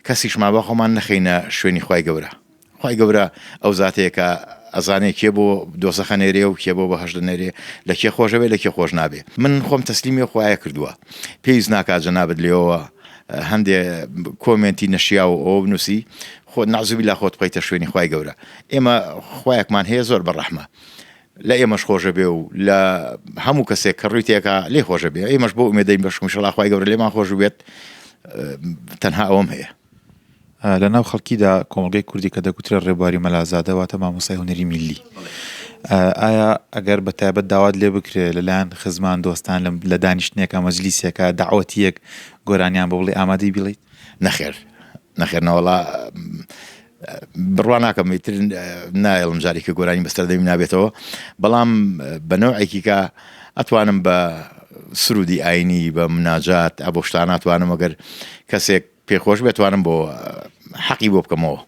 کەسیشمان با خۆمان نەخەینە شوێنی خوای گەورە. خوای گەورە ئەو زاتەیە کە ئەزانێ کێ بۆ دۆزەخ ئەنێرێ و کێ بۆ بەهەشت ئەنێرێ، لە کێ خۆش ئەبێ لە کێ خۆش نابێ. من خۆم تەسلیمی ئەو خوایە کردووە. پێویست ناکا جەنابت لێوەوە هەندێ کۆمێنتی نەشیاو و ئەوە بنووسی، خۆت نەعزوبیلا خۆت بخەیتە شوێنی خوای گەورە. ئێمە خوایەکمان هەیە زۆر بە ڕەحمە. لە ئێمەش خۆشەبێ و لە هەموو کەسێک کە ڕووی تێکا لێی خۆشەبێ. ئێمەش بەو ئومێدەین بەشکم ئیشەڵا خوای گەورە لێمان خۆش بێت. تەنها ئەوەم هەیە. لە ناو خەڵکیدا کۆمەڵگەی کوردی کە دەگوترێت ڕێبواری مەلازادە واتە مامۆستای هونەری میللی. ئایا ئەگەر بە تایبەت داوات لێ بکرێ لەلایەن خزمان دۆستان لە دانیشتنێکا مەجلیسێکا دەعوەتییەک گۆرانیان بۆ بڵێی ئامادەی بیڵێیت؟ نەخێر نەخێر نەوەڵا بڕوا ناکەم ئیتر نایەڵم جارێکی گۆرانی بەسەر دەمی نابێتەوە بەڵام بە نەوعێکی کە ئەتوانم بە سرودی ئاینی بە مناجات ئەبۆ شتانە ئەتوانم ئەگەر کەسێک پێ خۆش بێت توانم بۆ حەقی بۆ بکەمەوە.